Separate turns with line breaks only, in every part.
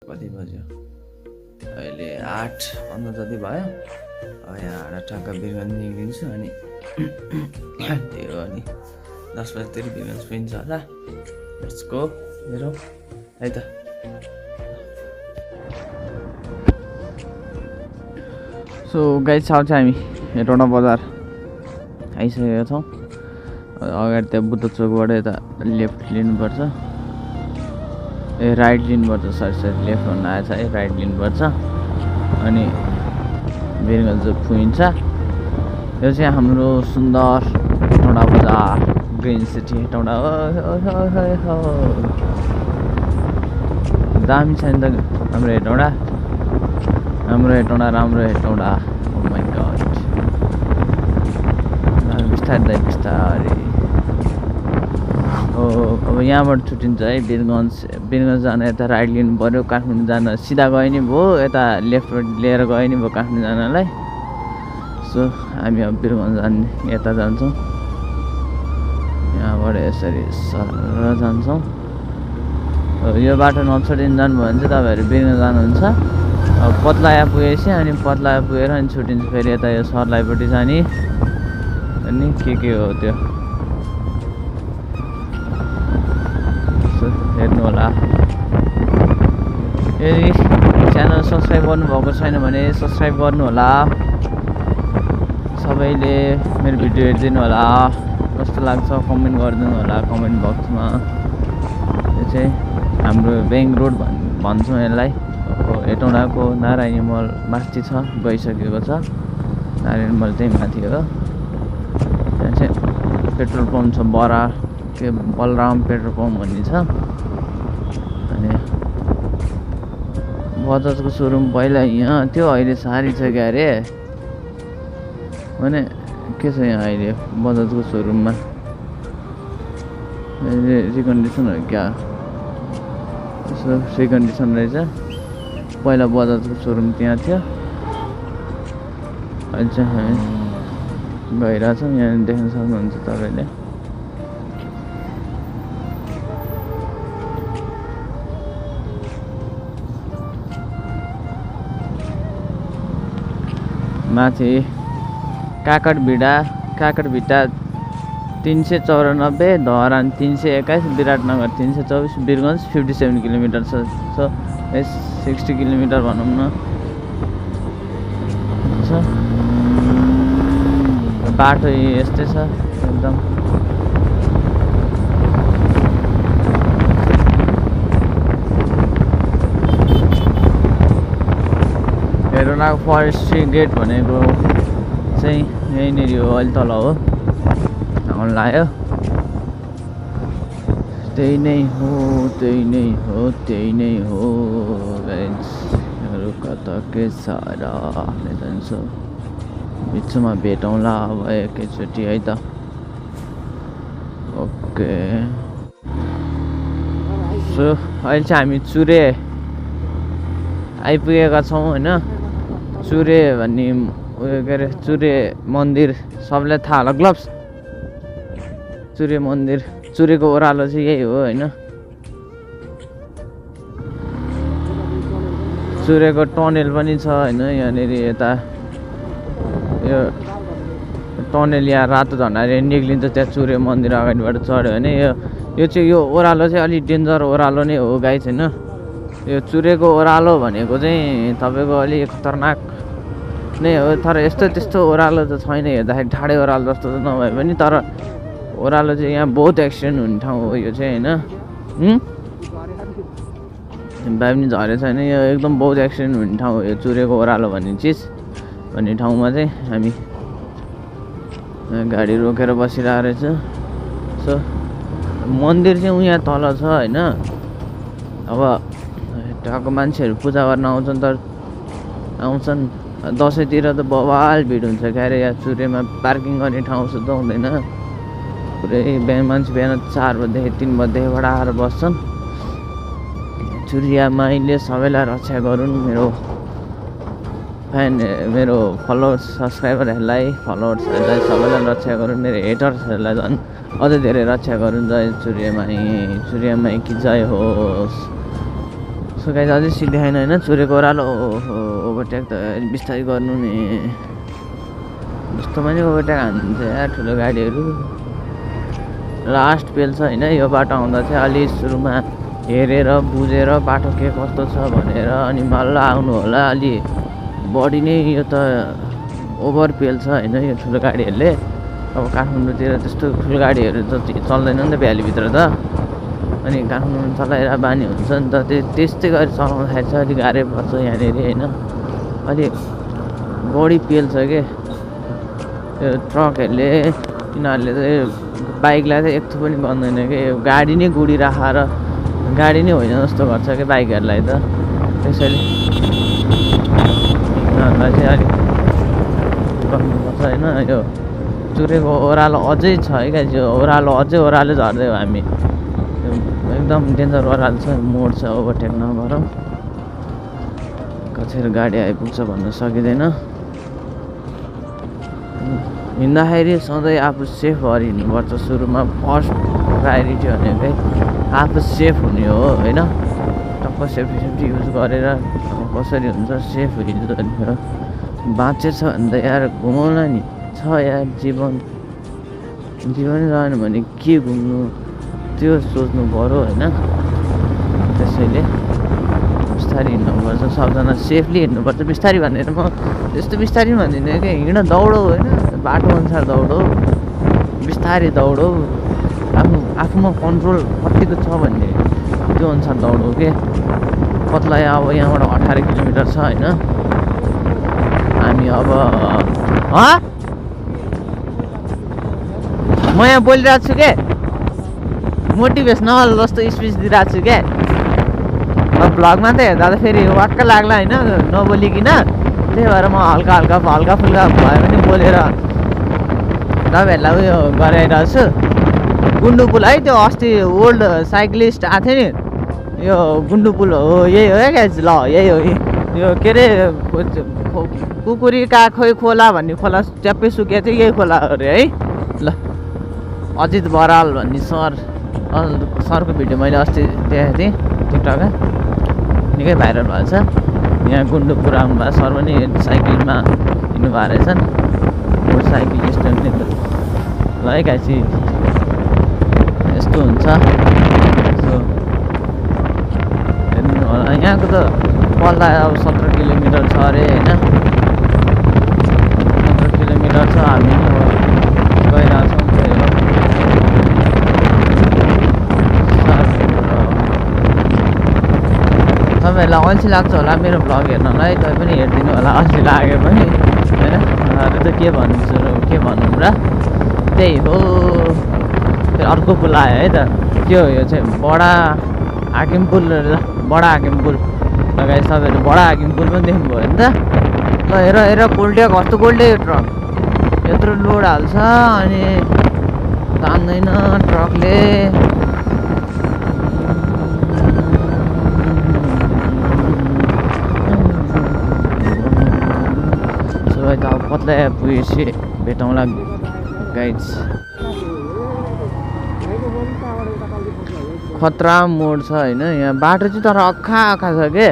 कति बज्यो अहिले 8:15 जति भयो। अब यहाँबाट टक्क वीरगन्ज निक्लिन्छु अनि त्यही हो अनि 10 बजीतिर वीरगन्ज पुगिन्छ होला। लेट्स गो मेरो है त। सो गाइस अब चाहिँ हामी हेटौँडा बजार आइसकेका छौँ। अगाडि त्यहाँ बुद्ध चोकबाट यता लेफ्ट लिनुपर्छ, ए राइट लिनुपर्छ, सरी लेफ्ट भन्नु आएछ है, राइट लिनुपर्छ अनि वीरगन्ज पुगिन्छ। यो चाहिँ हाम्रो सुन्दर हेटौँडा बजार, ग्रिन सिटी हेटौँडा। दामी छ नि त हाम्रो हेटौँडा, राम्रो हेटौँडा। ओ माई गॉड, बिस्तारै बिस्तारै। अब यहाँबाट छुट्टिन्छ है वीरगन्ज जान यता राइट लिनु पऱ्यो, काठमाडौँ जान सिधा गयो नि भयो, यता लेफ्टबाट लिएर गयो नि भयो काठमाडौँ जानलाई। सो हामी अब वीरगन्ज जाने यता जान्छौँ, यहाँबाट यसरी सर जान्छौँ। यो बाटो नछोडिन जानुभयो भने चाहिँ तपाईँहरू वीरगन्ज जानुहुन्छ। अब पत्लाया पुगेपछि अनि पत्लाया पुगेर अनि छुट्टिन्छ फेरि यता यो सर्लाहीपट्टि जाने अनि के हो त्यो हेर्नु होला। यदि च्यानल सब्सक्राइब गर्नुभएको छैन भने सब्सक्राइब गर्नु होला। सबैले मेरो भिडियो हेरिदिनु होला, कस्तो लाग्छ कमेन्ट गरिदिनु होला कमेन्ट बक्समा। यो चाहिँ हाम्रो ब्याङ्क रोड भन्छौँ यसलाई। हेटौँडाको नारायणी मल माथि छ, गइसकेको छ। नारायणी मल चाहिँ माथि हो। त्यहाँ चाहिँ पेट्रोल पम्प छ, के बलराम पेट्रोल पम्प भन्ने छ। अनि बजाजको सोरुम पहिला यहाँ थियो, अहिले सारी छ क्या अरे। भने के छ यहाँ अहिले बजाजको सोरुममा रिकन्डिसनहरू क्या, यसो रिकन्डिसन रहेछ। पहिला बजाजको सोरुम त्यहाँ थियो, अहिले चाहिँ हामी गइरहेछौँ। यहाँ देख्न सक्नुहुन्छ तपाईँले। माथि काकडभिटा 394, धरान 321, विराटनगर 324, वीरगन्ज 57 किलोमिटर छ। सो 60 किलोमिटर भनौँ न। बाटो यस्तै छ एकदम। हेटौँडाको फरेस्ट्री गेट भनेको चाहिँ यहीँनिर हो, अहिले तल हो आउनु लाग्यो। त्यही नै हो गाइजहरू। कता के सारा जान्छ, बिचमा भेटौँला अब एकैचोटि है त। ओके, सो अहिले चाहिँ हामी चुरे आइपुगेका छौँ होइन। चुरे भन्ने उयो के अरे, चुरे मन्दिर सबलाई थाहा होला। ग्लोभ्स चुरे मन्दिर, चुरेको ओह्रालो चाहिँ यही हो होइन। चुरेको टनेल पनि छ होइन यहाँनिर। यता यो टनेल यहाँ रातो झन्डाले निक्लिन्छ, त्यहाँ चुरे मन्दिर अगाडिबाट चढ्यो भने यो चाहिँ यो ओह्रालो चाहिँ अलिक डेन्जर ओह्रालो नै हो गाइस होइन। यो चुरेको ओह्रालो भनेको चाहिँ तपाईँको अलिक खतरनाक नै हो, तर त्यस्तो ओह्रालो त छैन। हेर्दाखेरि ठाडै ओह्रालो जस्तो त नभए पनि, तर ओह्रालो चाहिँ यहाँ बहुत एक्सिडेन्ट हुने ठाउँ हो यो चाहिँ होइन। भाइ पनि झरेको छैन, यो एकदम बहुत एक्सिडेन्ट हुने ठाउँ हो यो चुरेको ओह्रालो भन्ने ठाउँमा चाहिँ हामी गाडी रोकेर बसिरहेको रहेछ। सो मन्दिर चाहिँ उहाँ तल छ होइन। अब टक्क मान्छेहरू पूजा गर्न आउँछन् दसैँतिर त बवाल भिड हुन्छ क्या अरे। यहाँ चुरेमा पार्किङ गर्ने ठाउँ सुद्धा हुँदैन। पुरै मान्छे बिहान 4 बजेदेखि 3 बजेदेखिबाट आएर बस्छन्। चुरिया माईले सबैलाई रक्षा गरून्। मेरो फलोवर्स सब्सक्राइबरहरूलाई सबैलाई रक्षा गरून्। मेरो हेटर्सहरूलाई झन् अझै धेरै रक्षा गरून्। जय चुरिया माई कि जय होस्। सो गाइस अझै सिद्ध्याएन होइन चुरेको ओह्रालो ओभरटेक त बिस्तारै गर्नु नि जस्तोमा नि ओभरटेक हान्नुहुन्छ यार ठुलो गाडीहरू लास्ट पेल्छ होइन यो बाटो आउँदा चाहिँ अलि सुरुमा हेरेर बुझेर बाटो के कस्तो छ भनेर अनि मल्ल आउनु होला अलि बढी नै यो त ओभर पेल्छ होइन यो ठुलो गाडीहरूले अब काठमाडौँतिर त्यस्तो ठुलो गाडीहरू त चल्दैन नि त भ्यालीभित्र त अनि काठमाडौँ चलाएर बानी हुन्छ नि त त्यस्तै गरी चलाउँदाखेरि चाहिँ अलिक गाह्रै पर्छ यहाँनिर होइन अलिक बढी पेल्छ के त्यो ट्रकहरूले यिनीहरूले चाहिँ बाइकलाई चाहिँ यत्रो पनि गर्दैन कि गाडी नै गुडी राखेर गाडी नै होइन जस्तो गर्छ कि बाइकहरूलाई त त्यसैले यिनीहरूलाई चाहिँ अलिक गर्नुपर्छ होइन यो चुरेको ओह्रालो अझै छ है क्या यो ओह्रालो अझै ओह्रालो झर्दै हो हामी एकदम डेन्जर ओह्रालो छ मोड छ ओभरटेक नगरौँ कतिखेर गाडी आइपुग्छ भन्न सकिँदैन हिँड्दाखेरि सधैँ आफू सेफ भएर हिँड्नुपर्छ सुरुमा फर्स्ट प्रायोरिटी भनेकै आफू सेफ हुने हो होइन टक्क सेफ्टी युज गरेर कसरी हुन्छ सेफ हिँड्नु बाँचेछ भने त यार घुमाउन नि छ यार जीवन रहेन भने के घुम्नु त्यो सोच्नु पऱ्यो होइन त्यसैले बिस्तारै हिँड्नुपर्छ सबजना सेफली हिँड्नुपर्छ बिस्तारै भनेर म त्यस्तो बिस्तारै भन्दिनँ कि हिँड दौडौ होइन बाटो अनुसार दौडौ बिस्तारै दौडौ आफूमा कन्ट्रोल कतिको छ भन्ने त्यो अनुसार दौडौ के कतलाई अब यहाँबाट 18 किलोमिटर छ होइन हामी अब म यहाँ बोलिरहेको छु के मोटिभेसनल जस्तो स्पिच दिइरहेको छु क्या अब भ्लगमा त हेर्दा त फेरि वाक्क लाग्ला होइन नबोलिकन त्यही भएर म हल्का फुल्का भयो भने बोलेर तपाईँहरूलाई उयो गराइरहेको छु गुन्डु पुल है त्यो अस्ति ओल्ड साइक्लिस्ट आएको थियो नि यो गुन्डु पुल हो यही हो क्या ल यही हो यो के अरे कुकुरी काखै खोला भन्ने खोला च्याप्पै सुके चाहिँ यही खोला अरे है ल अजित बराल भन्ने सरको भिडियो मैले अस्ति देखाएको थिएँ टिकटकमा निकै भाइरल भएको छ यहाँ गुन्डु पुऱ्याउनु भएको सर पनि साइकलमा हिँड्नु भएको रहेछन् मोटर साइकलिस्ट नि त ल है गाइसी यस्तो हुन्छ यसो हेर्नु होला यहाँको त पल्ला अब 17 किलोमिटर छ अरे होइन 17 किलोमिटर छ हामी गइरहेछौँ तपाईँहरूलाई अल्छी लाग्छ होला मेरो भ्लग हेर्नलाई तपाईँ पनि हेरिदिनु होला अल्छी लागे पनि होइन अरू त के भनौँ र त्यही हो फेरि अर्को पुल आयो है त त्यो यो चाहिँ बडा हाकिम पुल लगाएपछि तपाईँहरू बडा हाकिम पुल पनि देख्नुभयो नि त ल हेर कोल्टे कस्तो कोल्टे यो ट्रक यत्रो लोड हाल्छ अनि तान्दैन ट्रकले त अब कतै पुगेपछि भेटौँला गाइड्स खतरा मोड छ होइन यहाँ बाटो चाहिँ तर अक्खा छ के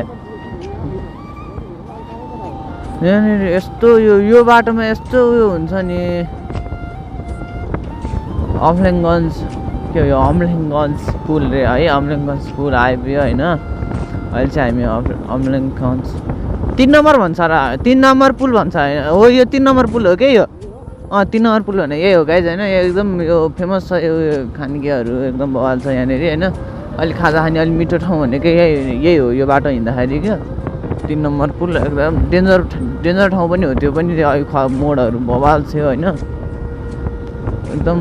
यहाँनिर यस्तो यो बाटोमा यस्तो उयो हुन्छ नि अमलेङगञ्ज के हो यो अमलेङगञ्ज पुल रे है अमलेङगञ्ज पुल आइपुग्यो होइन अहिले चाहिँ हामी अमलेङगञ्ज 3 नम्बर भन्छ र 3 नम्बर पुल भन्छ हो यो 3 नम्बर पुल हो के यो 3 नम्बर पुल भने यही हो गाइज होइन एकदम यो फेमस छ यो खानगियाहरू एकदम बवाल छ यहाँनिर होइन अलिक खाजा खाने अलिक मिठो ठाउँ भनेको यही हो यो बाटो हिँड्दाखेरि क्या 3 नम्बर पुल एकदम डेन्जर ठाउँ पनि हो त्यो पनि मोडहरू बवाल थियो होइन एकदम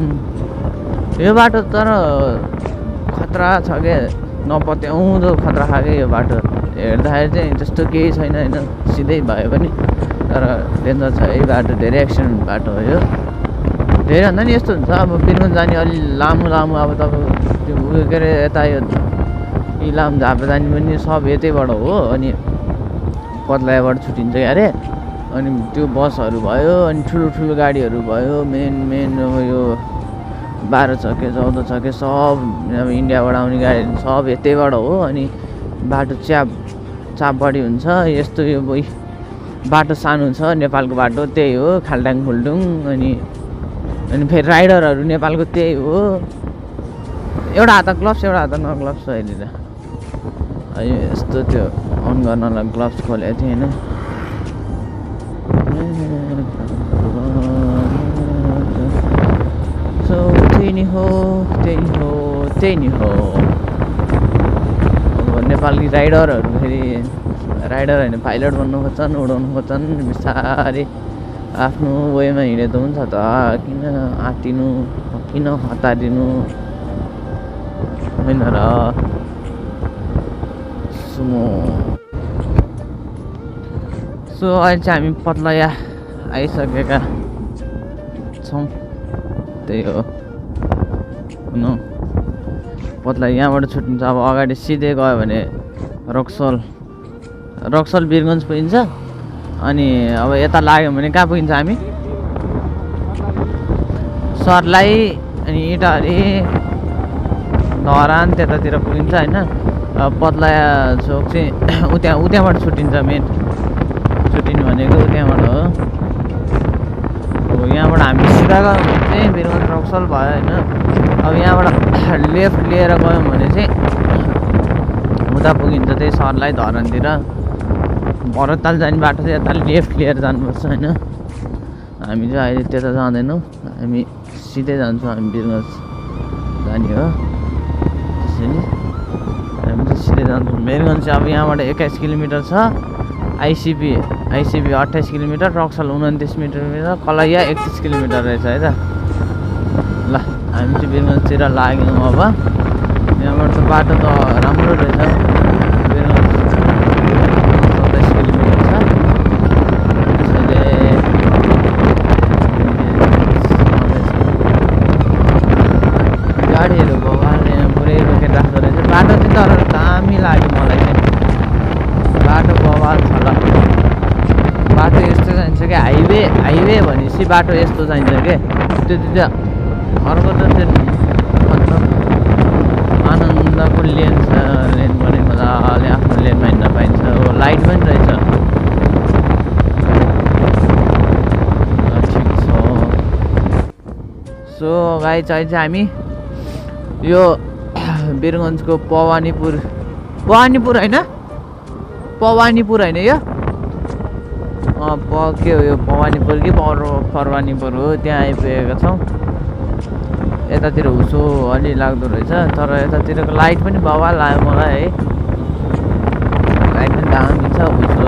यो बाटो तर खतरा छ क्या नपत्याउँदो खतरा खायो यो बाटो हेर्दाखेरि चाहिँ त्यस्तो केही छैन होइन सिधै भए पनि तर डेन्जर छ है बाटो धेरै एक्सिडेन्ट बाटो हो यो धेरै भन्दा नि यस्तो हुन्छ अब बिरगञ्ज जाने अलि लामो अब तपाईँको त्यो उयो के अरे यता यो इलाम झापा जाने पनि सब यतैबाट हो अनि पत्लाबाट छुट्टिन्छ अरे अनि त्यो बसहरू भयो अनि ठुलो गाडीहरू भयो मेन यो 12 चक्के 14 चक्के सब अब इन्डियाबाट आउने गाडीहरू सब यतैबाट हो अनि बाटो चाप बढी हुन्छ। यस्तो यो बाटो सानो छ नेपालको बाटो, त्यही हो खाल्टाङ खुल्टुङ। अनि फेरि राइडरहरू नेपालको त्यही हो। एउटा हात ग्लोभ्स एउटा हात नग्लोभ्स छ अहिले त। यस्तो त्यो अन गर्नलाई ग्लोभ्स खोलेको थिएँ होइन। सो त्यही नि हो। अब नेपाली राइडरहरू फेरि राइडर होइन पाइलट बन्नु खोज्छन्, उडाउनु खोज्छन्। बिस्तारै आफ्नो वेमा हिँडेको हुन्छ त, किन आँटिनु, किन हतारिनु होइन र। सो अहिले चाहिँ हामी पत्लया आइसकेका छौँ। त्यही हो पत्लया यहाँबाट छुट्टिन्छ। अब अगाडि सिधै गयो भने रक्सल वीरगञ्ज पुगिन्छ। अनि अब यता लाग्यो भने कहाँ पुगिन्छ हामी? सर्लाही अनि इटहरी धरान त्यतातिर पुगिन्छ होइन। पत्लया चोक चाहिँ उत्यहाँबाट छुट्टिन्छ। मेन छुट्टिनु भनेको उत्यहाँबाट हो। अब यहाँबाट हामी सिधा गयौँ भने चाहिँ वीरगञ्ज रक्सल भयो होइन। अब यहाँबाट लेफ्ट लिएर गयौँ भने चाहिँ उता पुगिन्छ त्यही सर्लाही धरानतिर। भरतताल जाने बाटो चाहिँ यता लेफ्ट लिएर जानुपर्छ होइन। हामी चाहिँ अहिले त्यता जाँदैनौँ, हामी सिधै जान्छौँ। हामी वीरगञ्ज जाने हो त्यसैले हामी चाहिँ सिधै जान्छौँ। वीरगञ्ज चाहिँ अब यहाँबाट 21 किलोमिटर छ। आइसिपी 28 किलोमिटर, रक्सल 29 किलोमिटर, कलैया 31 किलोमिटर रहेछ है त। ल हामी चाहिँ वीरगञ्जतिर लाग्यौँ। अब यहाँबाट त बाटो त राम्रो रहेछ। वीरगञ्ज 27 किलोमिटर छ। त्यसैले गाडीहरू भगवान्ले पुरै रोकेर राख्दो रहेछ। बाटो चाहिँ तर दामी लाग्यो मलाई चाहिँ। बाटो बवाल छ ल। बाटो यस्तो चाहिन्छ कि हाइवे भनेपछि बाटो यस्तो चाहिन्छ कि त्यो अर्को त त्यो आनन्दको लेन छ। लेन पनि मजाले आफ्नो लेनमा हिँड्न पाइन्छ। लाइट पनि रहेछ। ठिक छ। सो गाइस चाहिँ हामी यो वीरगञ्जको पवानीपुर होइन यो के हो यो पवानीपुर कि परवानीपुर हो, त्यहाँ आइपुगेका छौँ। यतातिर हुसो अलि लाग्दो रहेछ, तर यतातिरको लाइट पनि बवाल लाग्यो मलाई है। लाइट पनि दामी छ। हुसो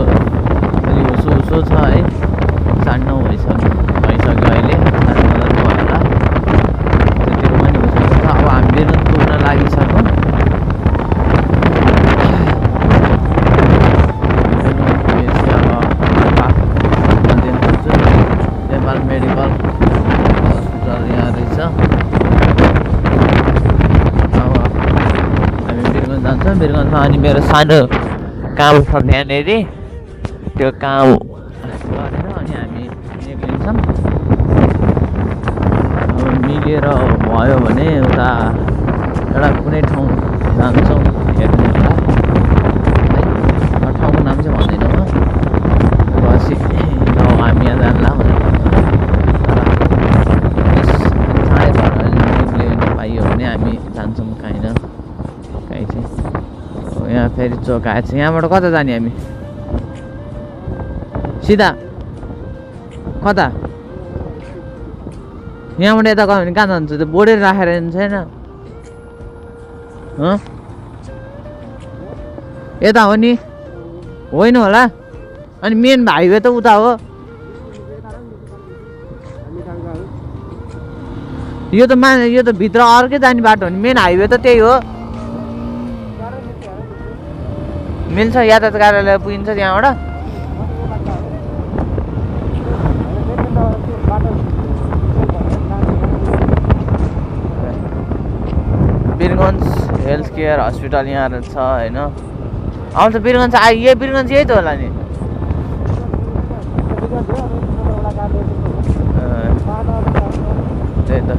अलि हुसो छ है। 9:30 भइसक्यो अहिले। 9:30 भयो होला। त्यतिको पनि हुसो छ। अब हामी वीरगञ्ज पुग्न लागिसक्यौँ। मेडिकल हस्पिटल यहाँ रहेछ। अब हामी वीरगञ्ज जान्छौँ। वीरगञ्जमा अनि मेरो सानो काम छ त्यहाँनिर, त्यो काम गरेर अनि हामी निक्लिन्छौँ। अब मिलेर भयो भने उता एउटा कुनै ठाउँ जान्छौँ हेर्नु होला है। ठाउँको नाम चाहिँ भन्दैन म। बसी हामी यहाँ जान्ला भनेर पाइयो भने हामी जान्छौँ कहीँ न कहीँ चाहिँ। यहाँ फेरि चोक आएछ। यहाँबाट कता जाने हामी? सिधा कता? यहाँबाट यता गयो भने कहाँ जान्छ? त्यो बोर्डै राखेर छैन। यता हो नि होइन होला। अनि मेन हाइवे त उता हो। यो त भित्र अर्कै जाने बाटो हो नि। मेन हाइवे त त्यही हो। मिल्छ यातायात कार्यालय पुगिन्छ त्यहाँबाट। वीरगञ्ज हेल्थ केयर हस्पिटल यहाँ छ होइन। आउँछ वीरगञ्ज वीरगञ्ज यही त होला नि। त्यही त।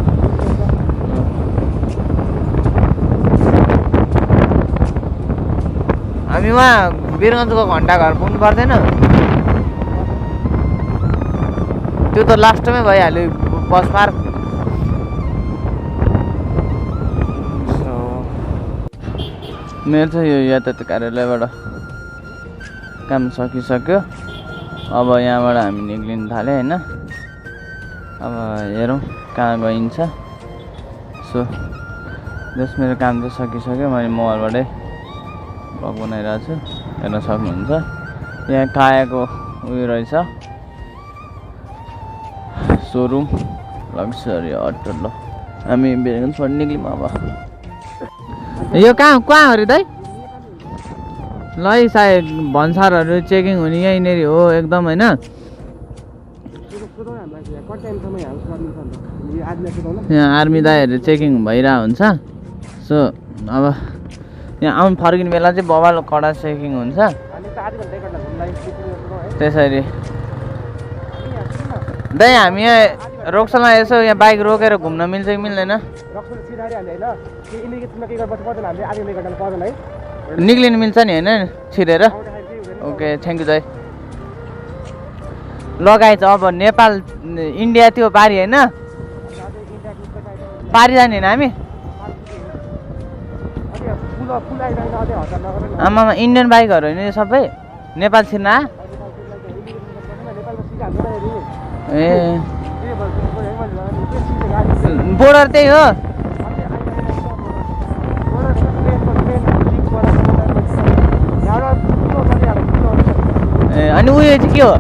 वहाँ वीरगञ्जको घन्टाघर पुग्नु पर्दैन त्यो त लास्टमै भइहाल्यो बस पार्क मेरो चाहिँ यो यातायात कार्यालयबाट काम सकिसक्यो अब यहाँबाट हामी निक्लिन थाल्यो होइन अब हेरौँ कहाँ गइन्छ सो जस मेरो काम चाहिँ सकिसक्यो मैले मोबाइलबाटै ब्लग बनाइरहेको छु हेर्न सक्नुहुन्छ यहाँ कायाको उयो रहेछ सोरुम लग्जरी अटो ल हामी वीरगञ्जबाट निक्ल्यौँ अब यो कहाँ अरे दाइ ल है सायद भन्सारहरू चेकिङ हुने यहीँनिर हो एकदम होइन यहाँ आर्मी दाइहरू चेकिङ भइरहेको हुन्छ सो अब यहाँ आउनु फर्किने बेला चाहिँ बबाल कडा चेकिङ हुन्छ त्यसरी दाइ हामी यहाँ रोक्सलमा यसो यहाँ बाइक रोकेर घुम्न मिल्छ कि मिल्दैन निक्लिनु मिल्छ नि होइन छिरेर ओके थ्याङ्क यू दाइ लगाएछ अब नेपाल इन्डिया त्यो पारी होइन पारी जाने होइन हामी आमामा इन्डियन बाइकहरू होइन यो सबै नेपाल छिर्न ए बोर्डर त्यही हो ए अनि उयो चाहिँ के हो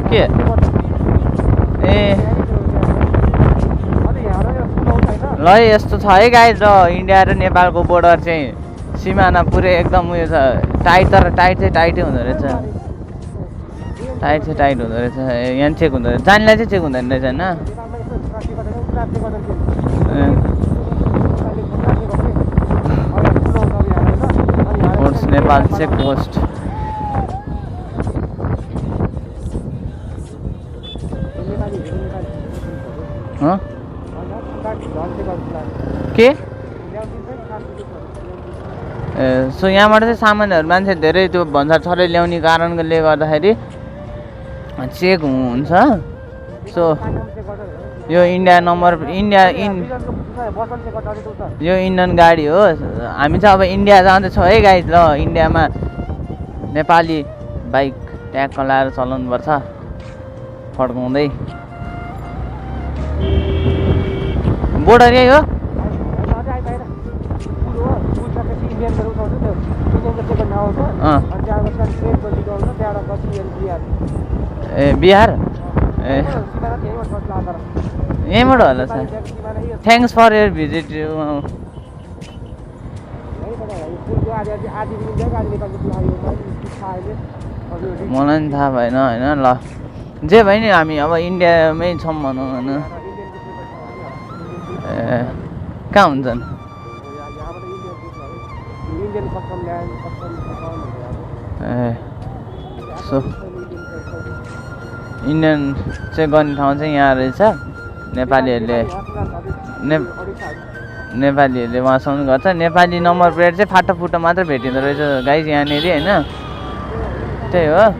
के ए ल यस्तो छ है गाइज र इन्डिया र नेपालको बोर्डर चाहिँ सिमाना पुरै एकदम उयो छ टाइट तर टाइट चाहिँ टाइटै हुँदो रहेछ टाइट चाहिँ टाइट हुँदो रहेछ यहाँ चेक हुँदो रहेछ जानेलाई चाहिँ चेक हुँदैन रहेछ होइन पोस्ट नेपाल चेक पोस्ट के सो यहाँबाट चाहिँ सामानहरू मान्छे धेरै त्यो भन्सार छरै ल्याउने कारणले गर्दाखेरि चेक हुन्छ सो यो इन्डिया नम्बर यो इन्डियन गाडी हो हामी चाहिँ अब इन्डिया जाँदैछौँ है गाइज ल इन्डियामा नेपाली बाइक ट्याग लाएर चलाउनुपर्छ फड्काउँदै बोर्डर यही हो ए बिहार ए यहीँबाट होला sir thanks for your visit मलाई पनि थाहा भएन होइन ल जे भयो नि हामी अब इन्डियामै छौँ भनौँ होइन ए कहाँ हुन्छन् ए सो इन्डियन चेक गर्ने ठाउँ चाहिँ यहाँ रहेछ नेपालीहरूले वहाँसम्म गर्छ नेपाली नम्बर प्लेट चाहिँ फाटोफुटो मात्र भेटिँदो रहेछ गाइज यहाँनिर होइन त्यही हो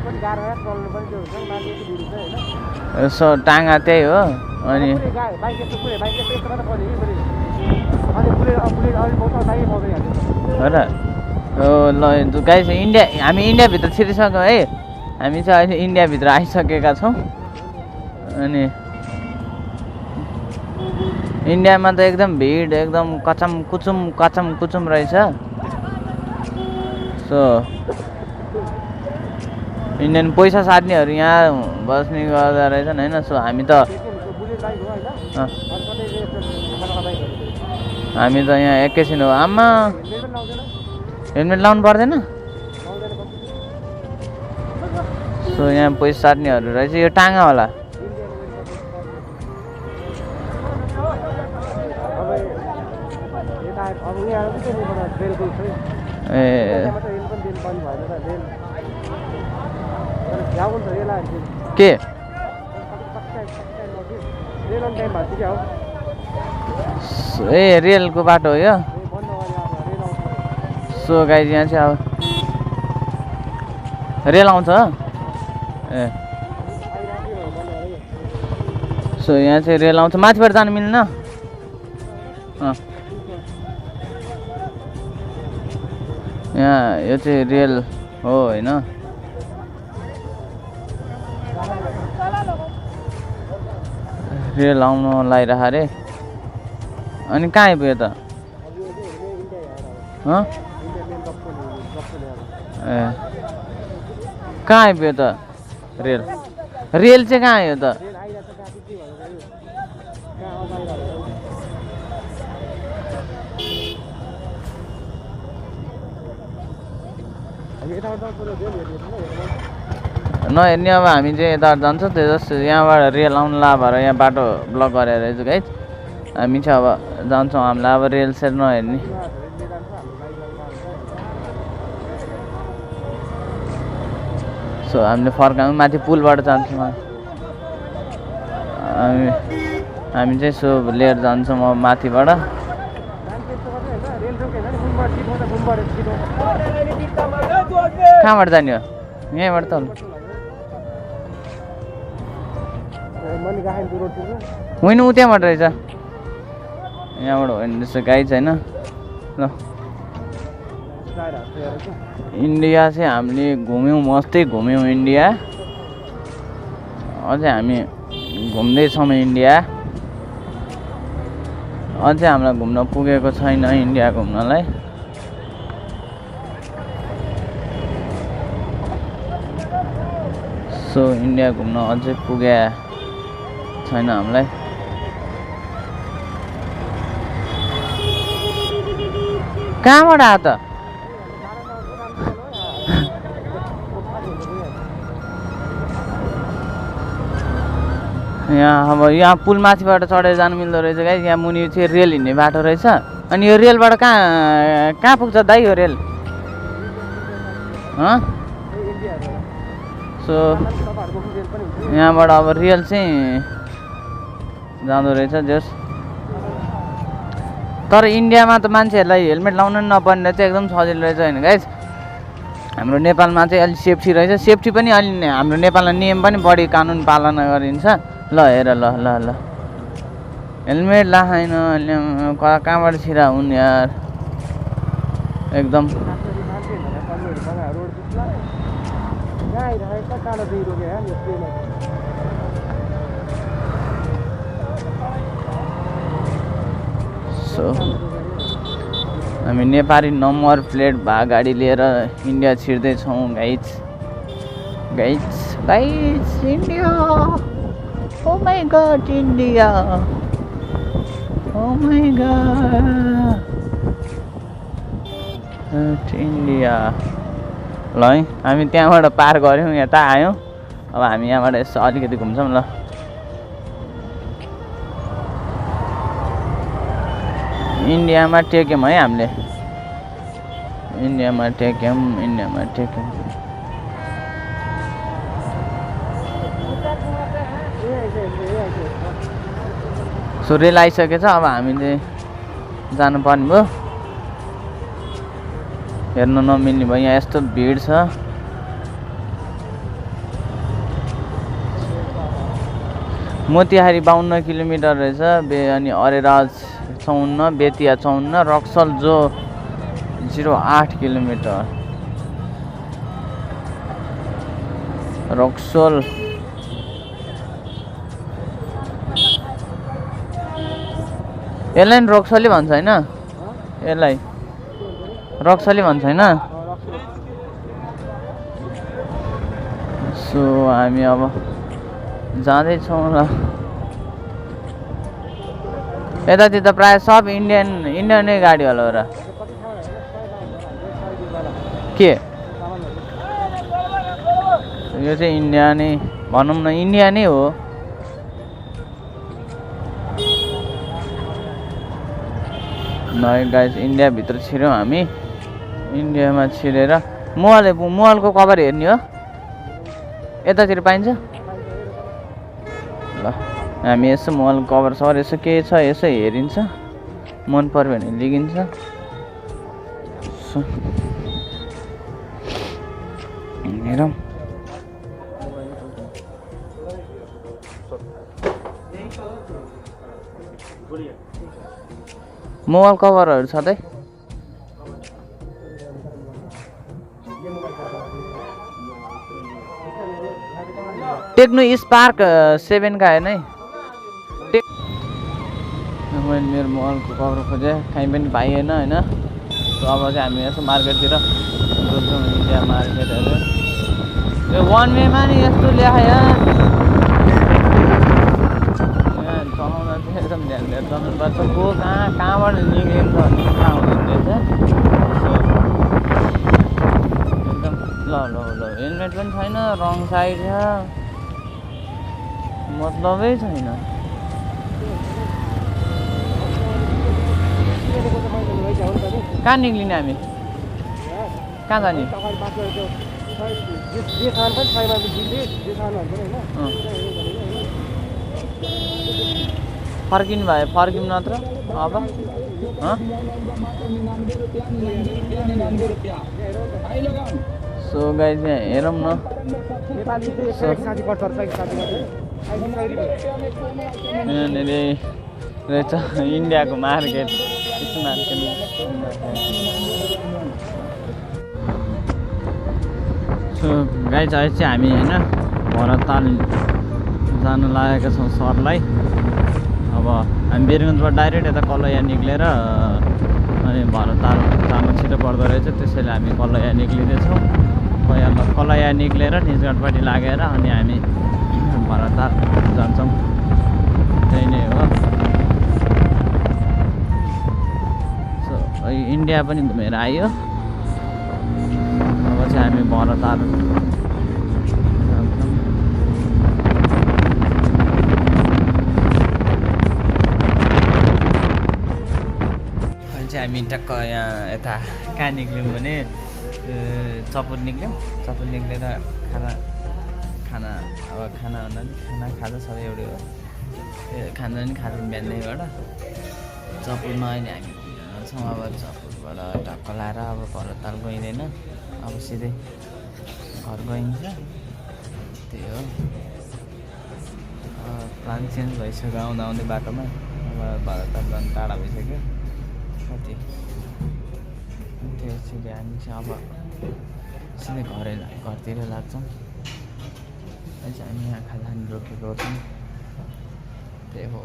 सो टाँगा त्यही हो अनि हो र ल गाइज हामी इन्डियाभित्र छिरिसक्यौँ है हामी चाहिँ अहिले इन्डियाभित्र आइसकेका छौँ अनि इन्डियामा त एकदम भिड एकदम कचम कुचुम रहेछ सो इन्डियन पैसा साट्नेहरू यहाँ बस्ने गर्दा रहेछन् होइन सो हामी त यहाँ एकैछिन हो आमा हेलमेट लाउनु पर्दैन सो यहाँ पैसा साट्नेहरू रहेछ यो टाँगा होला ए के ए रेलको बाटो हो यो सो सो गाइज यहाँ चाहिँ अब रेल आउँछ ए सो यहाँ चाहिँ रेल आउँछ माथिबाट जानु मिल्दैन यहाँ यो चाहिँ रेल हो होइन रेल आउनु लागिरहेको अरे अनि कहाँ आइपुग्यो त ए कहाँ आइपुग्यो त रेल रेल चाहिँ कहाँ आयो त नहेर्ने अब हामी चाहिँ यता जान्छौँ त्यो जस्तो यहाँबाट रेल आउनु ला भएर यहाँ बाटो ब्लक गरेर रहेछ गाइज हामी चाहिँ अब जान्छौँ हामीलाई अब रेल सेल नहेर्ने सो हामीले फर्काउँ माथि पुलबाट जान्छौँ हामी चाहिँ सो लिएर जान्छौँ अब माथिबाट कहाँबाट जाने हो यहीँबाट त होइन ऊ त्यहाँबाट रहेछ यहाँबाट होइन जस्तो गाई छैन ल इन्डिया चाहिँ हामीले घुम्यौँ मस्तै घुम्यौँ इन्डिया अझै हामी घुम्दैछौँ इन्डिया अझै हामीलाई घुम्न पुगेको छैन इन्डिया घुम्नलाई सो इन्डिया घुम्न अझै पुगे छैन हामीलाई कहाँबाट आयो त यहाँ अब यहाँ पुल माथिबाट चढेर जानु मिल्दो रहेछ गाइस यहाँ मुनि चाहिँ रेल हिँड्ने बाटो रहेछ अनि यो रेलबाट कहाँ पुग्छ दाइ यो रेल सो यहाँबाट अब रेल चाहिँ जाँदो रहेछ जस तर इन्डियामा त मान्छेहरूलाई हेलमेट लाउनु नपर्ने चाहिँ एकदम सजिलो रहेछ होइन गाइस हाम्रो नेपालमा चाहिँ अलिक सेफ्टी रहेछ सेफ्टी पनि अलि हाम्रो नेपालमा नियम पनि बढी कानुन पालना गरिन्छ ल हेर ल ल ल हेलमेट लाएन कहाँबाट छिरा हुन् यार एकदम सो हामी नेपाली नम्बर प्लेट भए गाडी लिएर इन्डिया छिर्दैछौँ guys guys guys India Oh my god, India! Oh my god! India! ल है हामी त्यहाँबाट पार गऱ्यौँ यता आयौँ अब हामी यहाँबाट यसो अलिकति घुम्छौँ ल इन्डियामा टेक्यौँ है हामीले इन्डियामा टेक्यौँ सो रेल आइसकेछ अब हामीले जानुपर्ने भयो हेर्न नमिल्ने भयो यहाँ यस्तो भिड छ मोतिहारी 52 किलोमिटर रहेछ अनि अरेराज 54 बेतिया 54 रक्सल जो 08 किलोमिटर रक्सल यसलाई रक्सली भन्छ होइन यसलाई रक्सली भन्छ होइन सो हामी अब जाँदैछौँ ल यतातिर त प्रायः सब इन्डियनै गाडी होला र के यो चाहिँ इन्डिया नै भनौँ न इन्डिया नै हो गाइस इन्डियाभित्र छिर्यौँ हामी इन्डियामा छिरेर मोबाइलको कभर हेर्ने हो यतातिर पाइन्छ ल हामी यसो मोबाइलको कभर सर यसो के छ यसो हेरिन्छ मन पर्यो भने लिगिन्छ हेरौँ मोबाइल कभरहरू छ त टेक्नो स्पार्क 7 का होइन है मैले मेरो मोबाइलको कभर खोजेँ कहीँ पनि पाइएन होइन अब चाहिँ हामी यसो मार्केटतिर डुल्छौँ इन्डिया मार्केटहरू यो वान वेमा नि यस्तो ल्यायो चलाउन चाहिँ एकदम ध्यान दिएर चलाउनुपर्छ को कहाँबाट निक्लिन्छ भन्ने थाहा हुँदैन एकदम ल हेलमेट पनि छैन रङ साइड छ मतलबै छैन कहाँ निक्लिने हामी कहाँ जाने फर्किनु भयो फर्किनु नत्र अब सो गाइस हेरौँ न यहाँनिर रहेछ इन्डियाको मार्केट सो गाइस अहिले चाहिँ हामी होइन भरतताल जान लागेका छौँ सरलाई अब हामी वीरगन्जबाट डाइरेक्ट यता कलैया निक्लेर अनि भरतताल जानु छिटो पर्दो रहेछ त्यसैले हामी कलैया निक्लिँदैछौँ कलैया निक्लेर निजगढपट्टि लागेर अनि हामी भरतताल जान्छौँ त्यही नै हो सो इन्डिया पनि घुमेर आयो अब चाहिँ हामी भरतताल हामी टक्क यहाँ यता कहाँ निक्ल्यौँ भने चपुर निक्ल्यौँ चपुर निक्लेर खाना अब खाना भन्दा नि खाना खाजा सबै एउटै हो खाना पनि खान्छौँ बिहानैबाट चपुरमा अहिले हामी छौँ अब चपुरबाट टक्क लाएर अब भरतताल गइँदैन अब सिधै घर गइन्छ त्यही हो प्लान चेन्ज भइसक्यो आउँदा आउँदै बाटोमा अब भरतताल झन् टाढा भइसक्यो कति त्यसैले हामी चाहिँ अब सिधै घरतिर लाग्छौँ अहिले चाहिँ हामी यहाँ खाजाखानी रोकेको छौँ त्यही हो